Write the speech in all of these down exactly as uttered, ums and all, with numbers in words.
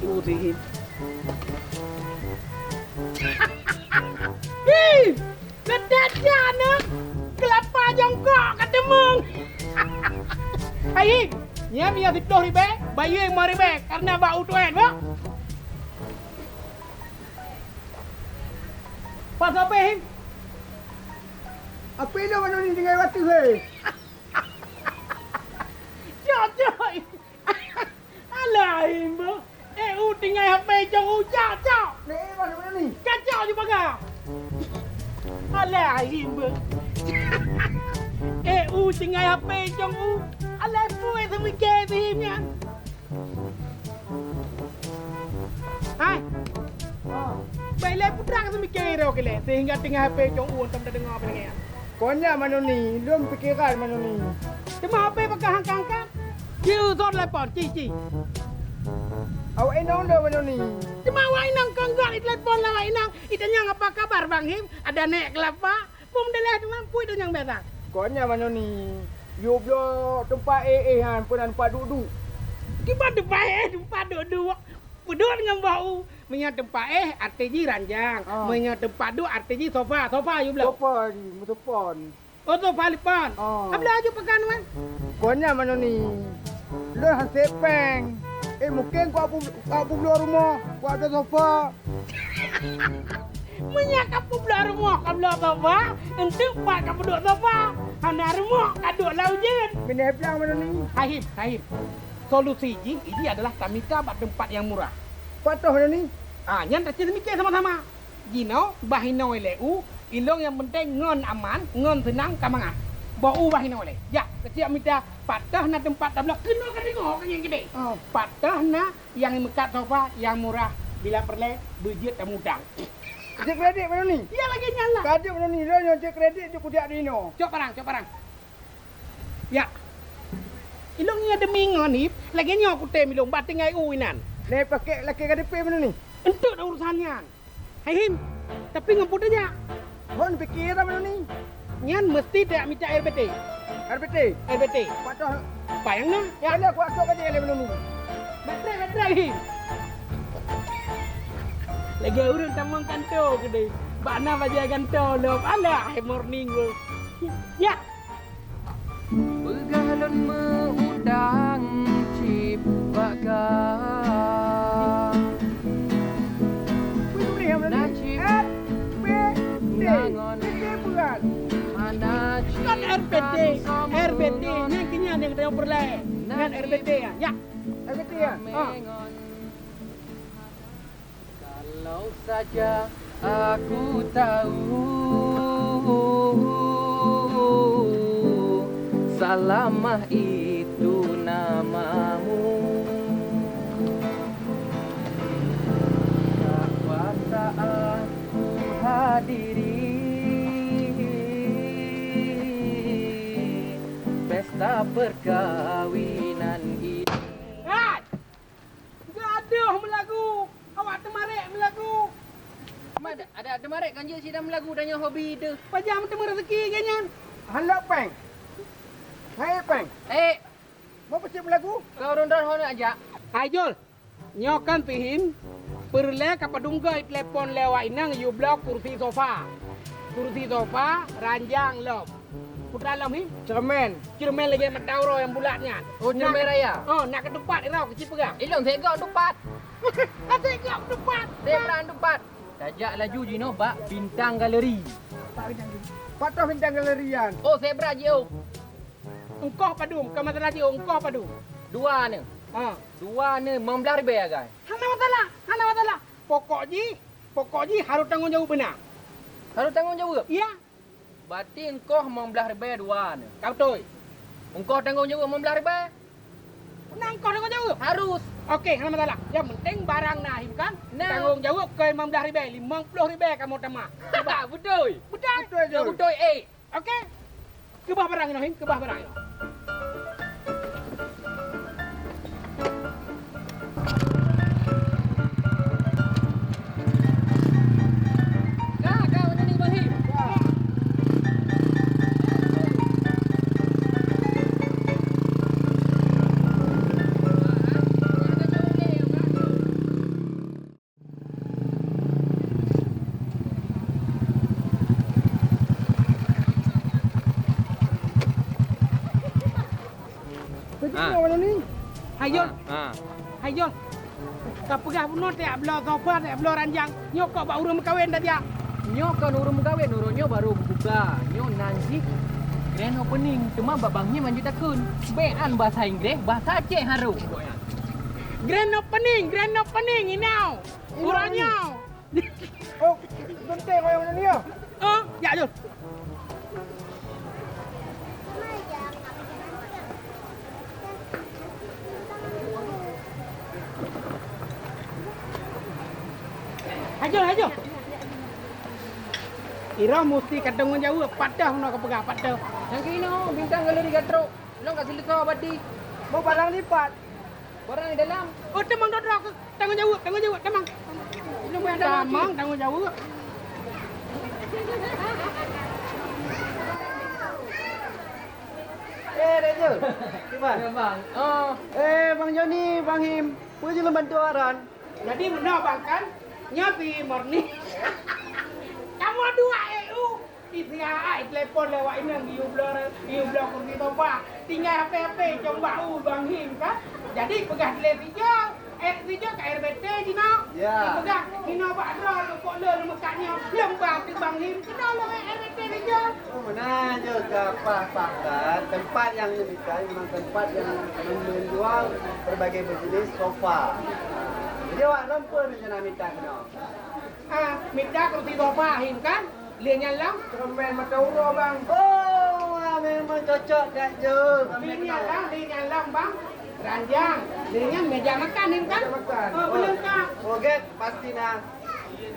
U sihit. Hi! Ledak jana kelapa jongkok ka teumeung. Hai, nyan miyueb siplôh ribèe, bayeue limong ribèe, karena bak u tuan, bah. Pas apa, Him? Apa lôn manoe ni tinggai watèe, hei? Cok, cok. Alah, Him, bah. Eh, u tinggai H P cong u, cok, cok. Ni, eh, manoe ni? Kacok je paga. Alah, Him, bah. Eh, u tinggai H P cong u. Alah, pue seumiké si Him nyan. Hai. Baiklah, putra ka seumiké roh keu lé, sehingga tinggai H P cong u, antom tadeungoe apa lagèe nyan. Kon nyan manoe ni, lôn pikeran manoe ni. Teuma H P pakon hangka-hangka? Ci, u sot telepon, ci, ci. Awak inong lôn manoe ni. Teuma awak inong kon göt, itelepon lé awak inong, itanyong apa kabar Bang Him, ada nèk kelapa? Pum deleh teuma pui tanyong biasa. Kon nyan manoe ni, yue bloe teumpat éh-éh nyan, peue na teumpat duek-duek. Kiban teumpat éh, teumpat duek-duek. Peuduek ngon boh u. Meunyoe teumpat éh, arti jih ranjang. Ah. Meunyoe teumpat duek, arti jih sofa. Sofa yue bloe. Sofa jih, meusofa ni. Oh, sofa lipat. Ah. Abloe aju pakan, Wan. Kon nyan manoe ni. Lôn hase péng. Eh, mungken kuat bu-, kuat bubloe rumoh, kuat bloe sofa. Meunyoe ka peubloe rumoh ka bloe sofa, enteuk pat ka peuduek sofa. Hana rumoh ka duek lam ujeuen. Minah blang manoe ni. Hai Him, hai Him. Solusi jih, jih adalah tamita bak teumpat nyang murah. Pat toh manoe ni? Ah, nyan tacit seumiké sama-sama. Jinoe bah inoe lé u, ilong nyang penting ngon aman, ngon seunang ka mangat. Boh u bah inoe lé. Jak, keuciek mita, pat toh na teumpat tabloe, keunoe ka deungoe ka nyang keudeh. Oh. Pat toh na nyang meukat sofa, nyang murah, bila peureulèe, beujeuet tamutang. Cek kredit manoe ni? Iya, lagèe nyan lah. Ka jeuet manoe ni, lôn nyang cek kredit jeuet kujak di inoe. Cok parang, cok parang. Ya. Ilong nyoe demi ngon hip, lagèe nyoe kutem ilong bak tinggai u inan. Lé pakai lakèe K T P manoe ni? Enteuk dah urusan nyan. Hai Him, tapi ngon peue tajak? Hon pikir dah manoe ni. Nyan meusti tajak mita R B T. R B T? R B T. Pat toh? Payang na, ya. Kali aku atok ka jeh lé manoe ni. Baterai, baterai, Him. Lagèe ureueng tamong kanto keudeh. Bak na bajèe kanto lom. Alah, hai morning, bro. Ya. Peugah lôn meu-utang cit bak kah. Na cit na ngon hana cit. Kan R B T, R B T, nyan keu nyan nyang teupeureulee. Nyan R B T ya. Ya. R B T ya. Ha. Kalau saja aku tahu Salamah itu namamu, tak kuasa aku hadiri pesta perkahwinan ini. Gadoh meulagu, awak teumarek meulagu. Mat, ada teumarek kan jeuet sidang meulagu dan nyoe hobi teuh. Pajan teumeu rezeki lagèe nyan. Hana péng. Hai péng. Eh. Mau peucit meulagu? Kau ronda hana ajak. Hai Jul. Nyoe kan si Him, peureulèe ka padum goe telepon lé awak inong yue bloe kursi sofa. Kursi sofa ranjang lom. Putra lom hi? Cermin. Cermin lagèe mata uroe nyang bulat nyan. Oh, cermin raya. Oh, nak keu teumpat irau keu cipeugah. Ilong segok teumpat. Segok teumpat. Segok teumpat. Tajak laju jinoe bak Bintang Galeri. Bak Bintang Galeri. Pat toh Bintang Galeri nyan? Oh, sebra jiôh. Engkoh padum, ka masalah jiôh, engkoh padum. Dua nyoe. Ha. Dua nyoe limong blaih ribèe agai. Hana masalah, hana masalah. Pokok jih, pokok jih harôh tanggông jaweueb beuna. Harôh tanggông jaweueb? Iya. Berarti engkoh limong blaih ribèe dua nyoe. Ka beutôi. Engkoh tanggông jaweueb limong blaih ribèe? Na engkoh tanggông jaweueb? Harus. Oke, hana masalah. Nyang penting barang na Him kan? Na. Tanggông jaweueb keu limong blaih ribèe, limong ploh ribèe kamoe tamah. Beutôi. Beutôi? Beutôi, Jul. Beutôi, eh. Oke. Keubah barang inoe, Him, keubah barang inoe. Ka, ka, udah ni, Bang Him. Ha. Nyoe ni. Hai Jol. Ha. Hai Jol. Ka peugah bunoe tajak bloe sofa, tajak bloe ranjang. Nyoe kok bak ureueng meukawen tajak? Nyoe kon ureueng meukawen, uroe nyoe barô buka. Nyoe nan jih grand opening, teuma bak Bang Him hanjeuet takheun. Bèk an bahasa Inggréh, bahasa Aceh harôh. Grand opening, grand opening, you know. Uroe nyoe. Oh, geunteng wayang nyoe. Oh, jak Jol. Hai Jol, hai Jol. Iroh musti ka tanggong jaweueb, pat teuh nyoe ka peugah, pat teuh. Nyang keunoe bintang galeri gatrok, lôn ka seuleusoe bati. Mau barang lipat. Barang di dalam. Oh, tamong droe-droe. Tanggong jaweueb, tanggong jaweueb, tamong. Tamong, tanggong jaweueb. Eh, Raja. Kiban? Ya, Bang. Oh. Eh, Bang Joni, Bang Him. Peue jeuet lôn bantu awaknyan? Jadi meunoe, Bang, kan? Nyoe si Morni. Kamoe dua, eh, u. Ih, sia ai telepon lé awak inong geuyue bloe, geuyue bloe kursi sofa. Tinggai H P-H P cong bak u Bang Him kan. Jadi peugah lé si Jol, eh, si Jol ka R B T jinoe. Ya. Peugah, "Inoe bak droe, pokok le lôn meukat nyoe." Lom ba keu Bang Him, keunoe lôn R B T si Jol. Oh, meunan Jol ka paih-paih kan. Tempat nyang neumita memang tempat nyang menjual berbagai jenis sofa. Jadi awak lom peue rencana mita keunoe? Ah, mita kursi sofa Him kan? Lé nyan lam? Cermin mata uroe, Bang. Oh, wah, memang cocok that, Jul. Lé nyan lam, lé nyan lam, Bang. Ranjang. Lé nyan meja makan, Him, kan? Meja makan. Oh, oh, beulangkah. Oh, get, pasti na.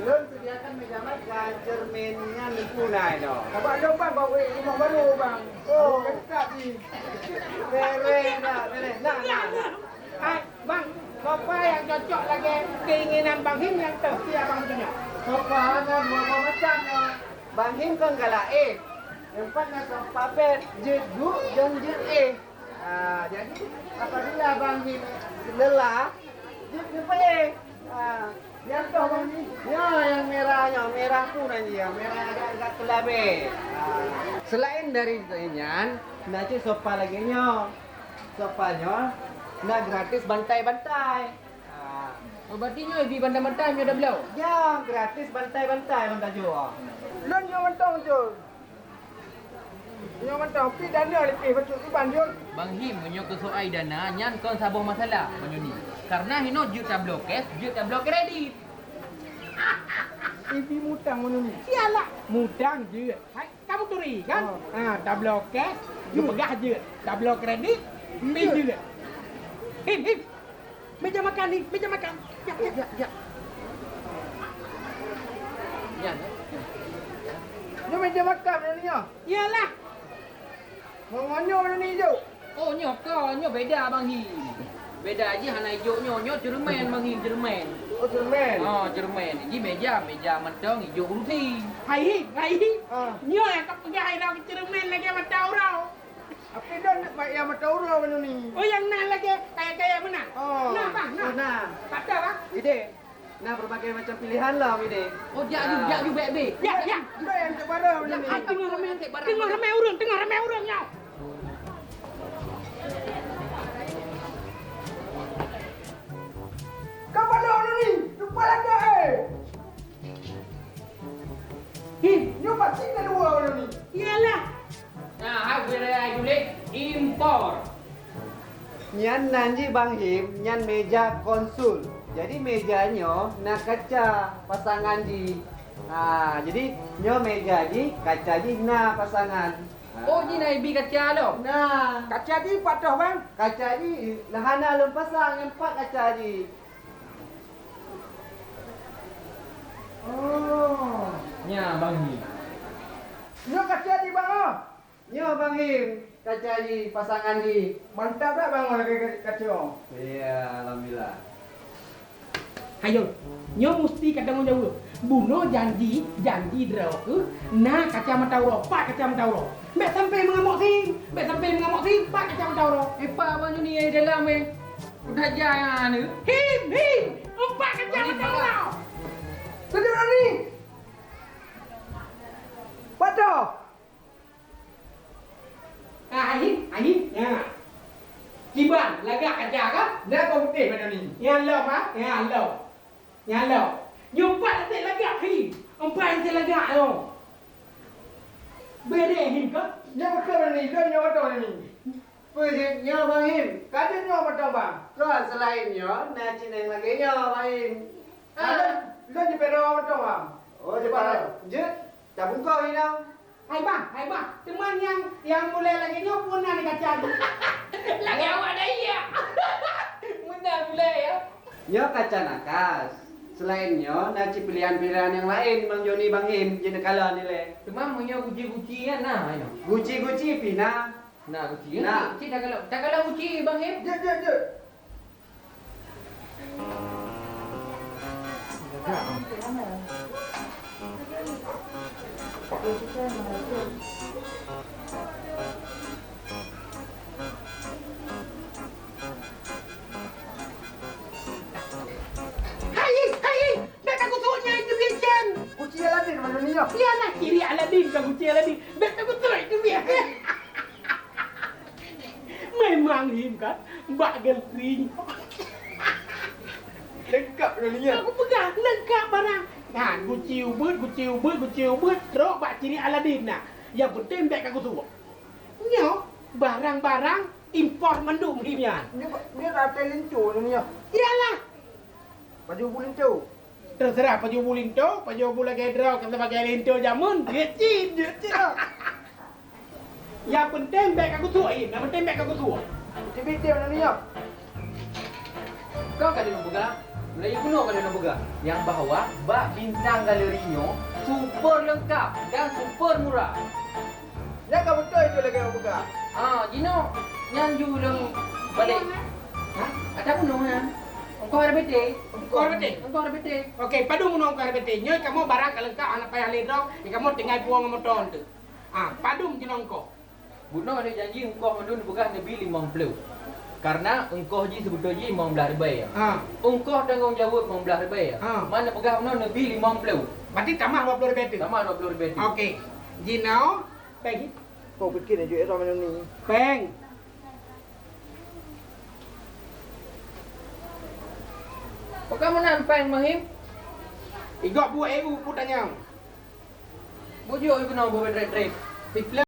Lôn sediakan meja makan, cermin nyan pun na inoe. Abang lôn, Bang, bawa rumah baru, Bang. Oh. Lengkap ni. Beres dah, beres. Nah, nah, nah. Hai, Bang, sofa nyang cocok lagèe keinginan Bang Him nyang toh, si Abang punya. Sofa nyan dua boh macam nyoe. Bang Him kon galak éh. Nyang pat na sofa bed, jeuet duek, jeuet éh. Ah, jadi apabila Bang Him lelah, jeuet keu éh. Ah, nyang toh Bang Him. Ya, nyang merah nyoe, merah pun nyan, merah agak-agak keulabeh. Ah. Selain dari nyan, na cit sofa lagèe nyoe. Sofa nyoe na gratis bantai-bantai. Ha. Oh, berarti nyoe bi bantai-bantai nyoe dak bloe? Ya, gratis bantai-bantai ban tajoe. Lôn nyoe mantong, Jul. Nyoe mantong, pi dana leupie bacut iban, Jul. Bang Him, meunyoe keu soai dana, nyan kon saboh masalah, meunyoe ni. Karena hinoe jeuet tabloe cash, jeuet tabloe kredit. Ibi mutang meunyoe ni. Sialah, mutang jeuet. Hai. Kamu turi, kan? Oh. Ha, tabloe cash, jeuet. Geupeugah jeuet. Tabloe kredit, pi jeuet. Him, Him. Meja makan ni, meja makan. Ya, ya, ya. Ya. Nyoe meja makan ni nyoe. Iyalah. Ngon nyoe ni jok. Oh, nyoe ka, nyoe beda Bang Him. Beda jih hana ijok nyoe, nyoe cermin Bang Him, cermin. Oh, cermin. Oh, cermin. Ji meja, meja mantong ijok ruti. Hai, hai. Ah. Nyoe nyang ka peugah inoe cermin lagèe mata uroe. Api don mak ya mata uroe manoe ni. Oh, nyang na lagèe kaya-kaya meunan. Oh. Nah, Bang, nah. Oh, nah. Pada, Bang. Ide. Nah, berbagai macam pilihan lah ini. Oh, jak ju, jak ju, bèk, bèk. Jak, jak. Dah yang terbaru ini. Ai, teungoh ramè, teungoh ramè ureueng, teungoh ramè ureueng nyoe. Ka padum ni, lupa lagak, eh. Hi, nyoe pasti na dua ni. Iyalah. Nah, hai, wilayah Julik impor. Nyan nan jih Bang Him, nyan meja konsul. Jadi meja nyoe na kaca pasangan jih. Ha, jadi nyoe meja jih, kaca jih na pasangan. Ha. Oh, jih na ibi kaca lom? Na. Kaca jih pat toh, Bang? Kaca jih lah hana lôn pasang, nyan pat kaca jih. Oh. Nya, Bang Him. Nyoe kaca jih, Bang, oh. Nyoe Bang Him, kaca jih, pasangan jih. Mantap dak Bang lagèe kaca? Iya, alhamdulillah. Hayo, nyoe musti ka tanggong jaweueb. Bunoe janji, janji droe keuh na kaca mata uroe, pat kaca mata uroe. Bèk sampai meungamok sim, bèk sampai meungamok sim, pat kaca mata uroe. Eh, pat Abang Joni di dalam, eh. Udah jangan, eh. Him, him, empat kaca mata uroe. Setuju ni? Pat toh? Ah, ahi, ahi. Ya. Kiba Nyan lom. Nyan lom. Nyoe pat até lagak hi. Empat até lagak nyoe. Bere hi ka? Nyoe beutôi ni, lôn nyoe beutôi ni. Peue jeuet nyoe, Bang Him? Ka jeuet nyoe mantong, Bang. Kon seulaén nyoe, na cit nyang lagèe nyoe, Bang Him. Ka lôn, lôn jipero mantong, Bang. Oh, jipero. Jeuet, tabungkôh inong. Hai, Bang, hai, Bang. Teuma nyang, nyang mulai lagèe nyoe pun na di kaca. Lagèe awak dah iya. Meunan mulai, ya. Nyoe kaca nakas. Seulaén nyoe, na cit pilihan-pilihan nyang laén, Bang Joni, Bang Him, jeuet neukalon ilèe. Teuma meunyoe guci-guci nyan na, nyoe? Guci-guci pih na. Na guci, ya? Na. Cit takalon, takalon guci, Bang Him. Jeuet, jeuet, jeuet. Hai, hai, bèk takusuek nyan teubiet nyan. Guci Aladin meunan nyoe. Iyalah, ciri Aladin, bukan guci Aladin. Bèk takusuek teubiet. Memang Him kan, bak gantri. Leungkap meunan nyoe. Aku peugah, leungkap barang. Nah, guci ubeut, guci ubeut, guci ubeut, trok bak ciri Aladin nah. Nyang penting bèk takusuek. Nyoe, barang-barang impor mandum Him nyan. Nyoe, nyoe rate linto nyoe. Iyalah. Pajoh bu linto. Teuseurah pajoh bu linto, pajoh bu lagèe droe, ka sebagai linto jameun, jeuet cit, jeuet cit. Nyang penting bèk takusuek, Im. Nyang penting bèk takusuek. Teubiet nyoe. Kon ka lôn peugah, meulayeue bunoe ka lôn peugah, nyang bahwa bak Bintang Galeri nyoe super leungkap dan super murah. Nyan ka beutôi tu lagèe awak peugah. Ah, jinoe nyan ju lôn balek. Ha? Ata bunoe nyan. Ongkoh R B T. Ongkoh R B T? Ongkoh R B T. Okey, padum bunoe ongkoh R B T. Nyoe kamoe barang ka leungkap, hana payah lé droe. Nyoe kamoe tinggai puwoe ngon moto tu. Ah, padum jinoe ongkoh? Bunoe lé janji ongkoh mandum neupeugah neubi limong ploh. Karena ongkoh jih seubeutôi jih limong blaih ribèe. Ha. Ongkoh tanggong jaweueb limong blaih ribèe. Ha. Man neupeugah bunoe neubi limong ploh. Berarti tamah dua puluh ribèe tu? Tamah dua puluh ribèe tu. Okey. Jinoe, péng. Kau pikir nak jual sama ni. Péng. Pakon meunan péng, Bang Him? Igok buet E U pun tanyong. Bujur keunoe buet trép-trép. Siplôh.